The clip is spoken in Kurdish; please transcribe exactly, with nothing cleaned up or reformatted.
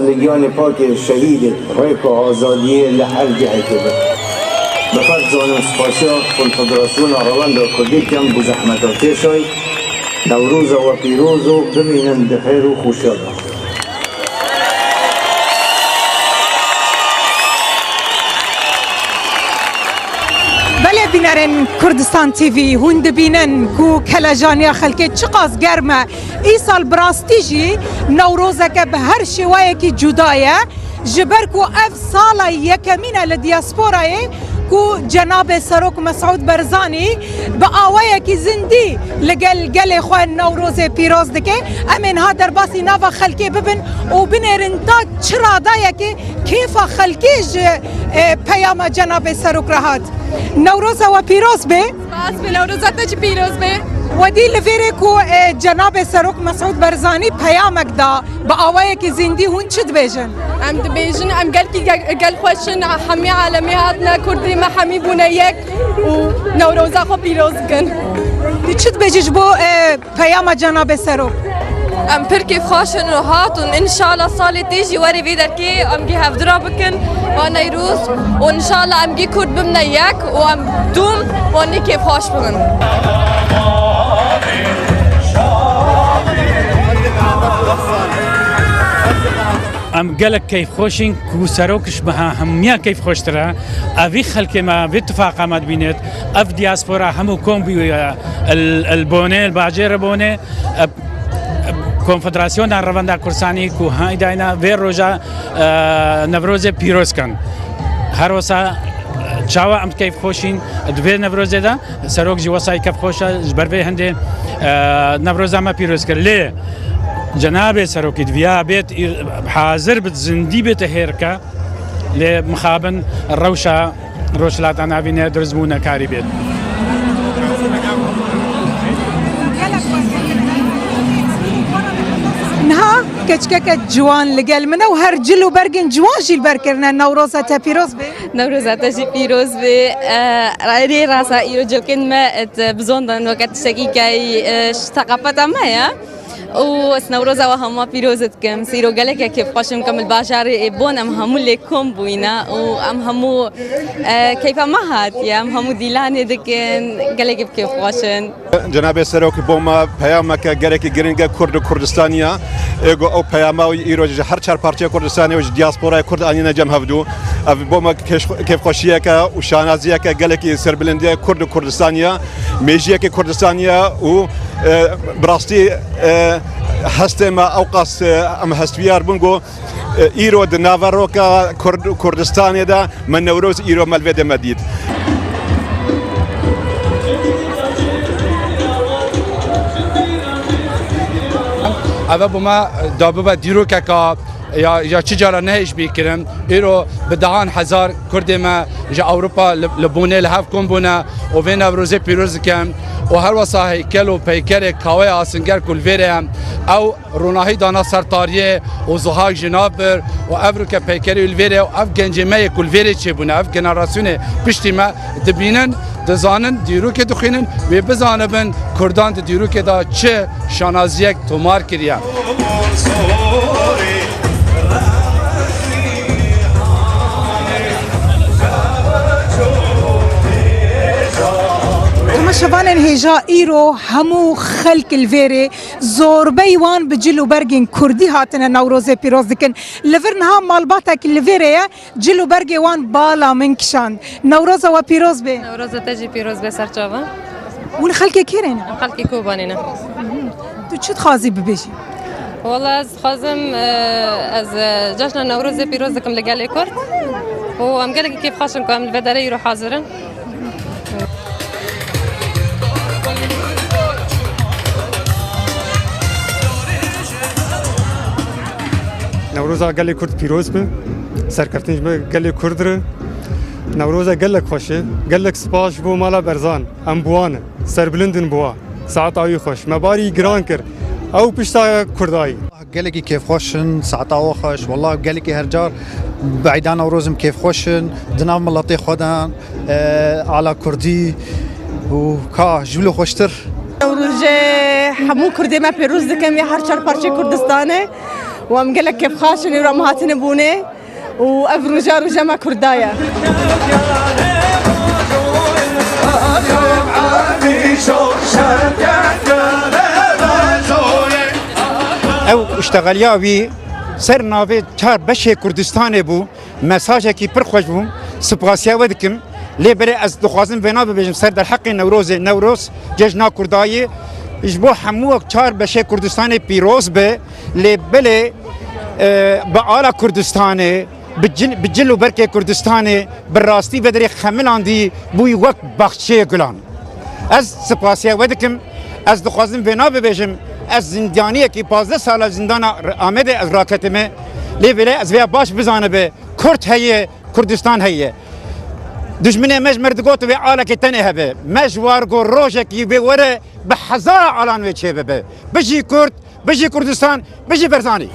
Li giyanê pakê şehîdê rêka azadiyê li her cihekê be. Bi ferz zanin spasiya Konfederasyona Rewenda Kurdî dikem bo zehmeta kêşayî. Newroza we pîroz û bimînin di xêr û xweşiya de. Belê bînerên Kurdistan T V, hûn dibînin ku kelejaniya xelkê çiqas germ e. Îsal bi rastî jî Newrozeke bi her şêwayekî cuda ye. Ji ber ku ev sala yekemîn e li diasporayê ku Cenabê Serok Mesûd Barzanî bi awayekî zindî li gel gelê xwe Newrozê pîroz dike. Em ê niha derbasî nava xelkê bibin û binêrin ta çi radayekê kêfa xelkê ji, e, peyama Cenabê Serok re hat. Newroza we pîroz be. Spas be, Newroza te jî pîroz be. Wedî li vêrê ku, e, Cenabê Serok Mesûd Barzanî peyamek da, bi awayekî zindî hûn çi dibêjin? Em dibêjin, em gelkî ge-, gelxweş in, hemî alemê hatine, Kurdê me hemî bûne yek û Newroza xwe pîroz dikin. Tu çi dibêjî ji bo, e, peyama Cenabê Serok? Em pir kêfxweş in û hatin. Înşallah salê tê jî werê vê derkê em gê hevdira bikin va Newroz û înşallah em gê Kurd bimne yek û em dûm wanî kêfxweş bibin. Em gelek keyfxweş in ku Serok ji me hemiya keyfxweştir e. Evî xelkê me, vê tifaqa me dibînêt. Ev diaspora hemû kom bûye, el, el Bonê, el bajêr Bonê. E, Konfederasyona Revenda Kurdistanî ku hay dayne vê roja, e, Newrozê pîroz kin. Her wisa, e, çawa em keyfxweş in di vê Newrozê de, Serok jî wesayî keyfxweş e, ji ber vê hindê, e, Newroza me pîroz kir. Lê Cenabê Serokî diviya bêt î-, hazir bit, zindî bêt hêrke, lê mixabin rewşa Rojhilata Navîn e, dirust bû nekarî bêt. Niha keçikeke ciwan li gel min e û her cil û bergên ciwan jî li ber kirine. Newroza te pîroz be. Newroza te jî pîroz be. E, rê rasa îro cilkên me et bizondan weke tiştekî key, e, ji teqafeta me ye. Û ez Newroza we hema pîroz dikim. Sîro gelek kêfxweş im, em li bajarê Bon em hemû lê kom bûyne û em hemû, e, keyfa me hatiye, em hemû dîlanê dikin, gelekî bi kêfxweş in. Cenabê Serok bo me peyameke gelekî giring e Kurd û Kurdistaniya. Ê ku ew peyama wî îro ji her çar parçeyê Kurdistanê û ji diasporaya Kurd anîne cem hevdû. Ev bo me kêş-, kêfxweşiyeke û şanaziyeke gelekî serbilind e Kurd û Kurdistaniya. Mêjiyeke Kurdistaniya û, e, bi rastî, e, hestê me ewqas, e, em hestbiyar bûn ku, e, îro di naveroka Kurd û Kurdistanê de me Newroz îro me li vê demê dît. Ev bo me da bibe dîrokeka ya, ya çi cara nehêş bî kirin. Îro bi dehan hezar Kurdê me ji Ewropa li, li Bonê li hev kom bûne û vê Newrozê pîroz dikin û her wesa heykel û peykerê kaweya Asinger ku li vêrê ye, ew ronahî dana ser tariyê û zihak ji nav bir û ev rûke peykerê li vêrê û ev gencê me yê ku li vêrê çêbûne, ev generasyonê piştî me dibînin, dizanin, dîrokê dixwînin, wê bizanibin Kurdan di dîrokê de çi şanaziyek tomar kiriye. Temaşevanên hêja, îro hemû xelk li vêrê, zorbey wan bi cil û bergên kurdî hatine Newrozê pîroz dikin. Li vir niha malbatek li vêrê ye, cil û bergê wan bala min kişand. Newroza we pîroz be. Newroza te jî pîroz be, serçava. Hûn xelkê kêrê ne? Em xelkê Kobanê ne. Tu çi dixwazî bibêjî? Wala ez dixwazim, e, ez, e, cejna Newrozê pîroz dikim li gelê Kurd. Û em gelekî kêfxweş in ku em li vê derê îro hazir in. Newroza gelê Kurd pîroz be. Serkeftin ji me gelê Kurd re. Newroza gelek xweş e. Gelek spas ji bo mala Berzan. Em bi wan in. Serbilind in bi wa. Saeta wî xweş. Me barî giran kir. Ew pişta Kurdayî. Gelekî kêfxweş in, saeta we xweş. Wela gelekî her car bi Eyda Newroz em kêfxweş in. Di nav miletê xwe de, e, ala Kurdî û ka ji wilo xweştir. Newrozê hemû Kurdê me pêroz dikim ya her çar parçeyê Kurdistanê. Û em gelek kêfxweş in, îro em hatine bûne û ev roja roja me Kurda ye. Ew îştexeliya wî ser navê çar beşê Kurdistanê bû. Mesajekî pir xweş bû. Spasiya we dikim. Lê belê ez dixwazim vêna bibêjim ser derheqê Newrozê. Newroz cejna Kurdayê ji bo hemû çar beşê Kurdistanê pîroz be. Lê belê, e, bi ala Kurdistanê, bi cil, bi cil û berkê Kurdistanê bi rastî vê derê xemilandî bûyî wek baxçeyê gulan. Ez spasiya we dikim. Ez dixwazim vêna bibêjim. Ez zindaniyekî pazdeh sala zindana Amedê ez raketime. Lê vêle ez vêya baş bizanibe. Kurd heye, Kurdistan heye. Dijminê me ji me re digot vê alekê tenê hebe. Me ji war got rojekî vê were bi hezara alan wê çêbibe. Bijî Kurd, bijî Kurdistan, bijî Barzanî.